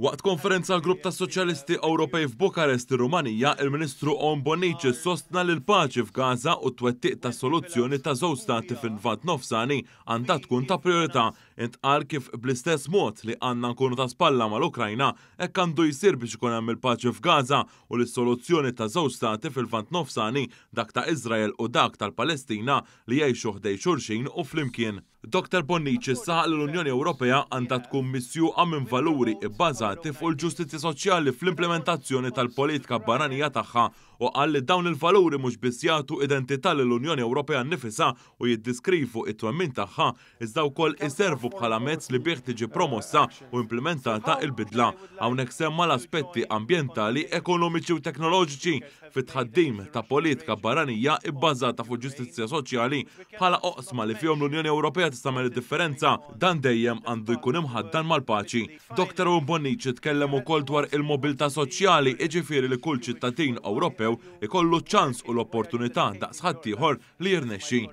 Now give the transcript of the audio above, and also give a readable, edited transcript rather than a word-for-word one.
Waqt konferenza għall-Grupp tas-Soċjalisti Ewropej f'Bukarest, ir-Rumanija, il-Ministru Owen Bonnici sostna li l-paċi f'Gaza u t-twettiq ta' soluzzjoni ta' żewġ stati fil-Lvant Nofsani għandha tkun ta' prijorità. Intqal kif bl-istess mod li għandna nkunu ta' spalla mal-Ukrajna, hekk għandu jsir biex ikun hemm il-paċi f'Gaza u li s-soluzzjoni ta' żewġ stati fil-Lvant Nofsani, dak ta' Iżrael u dak tal-Palestina, li jgħixu ħdejn xulxin u flimkien. Dottor Bonnici saħaq li l-Unjoni Ewropea għandha tkun misjuqa minn valuri bbażati fuq il-ġustizzja soċjali fl-implementazzjoni tal-politika barranija tagħha u qal li dawn il-valuri mhux biss jagħtu identità lill-Unjoni Ewropea nnifisha u jiddiskrivu t-twemmin tagħha iżda wkoll iservu bħala mezz li bih tiġi promossa u implimentata l-bidla. Hawnhekk semma l-aspetti ambjentali, ekonomiċi u teknoloġiċi fit-tħaddim ta' politika barranija bbażata fuq ġustizzja soċjali bħala oqsma li fihom l-Unjoni Ewropea tista' tagħmel id-differenza. Dan dejjem għandu jkun imħaddan mal-paċi. Dottor Owen Bonnici tkellem ukoll dwar il-mobilità soċjali, jiġifieri li kull ċittadin Ewropew ikollu ċ-ċans u l-opportunità daqs ħaddieħor li jirnexxi.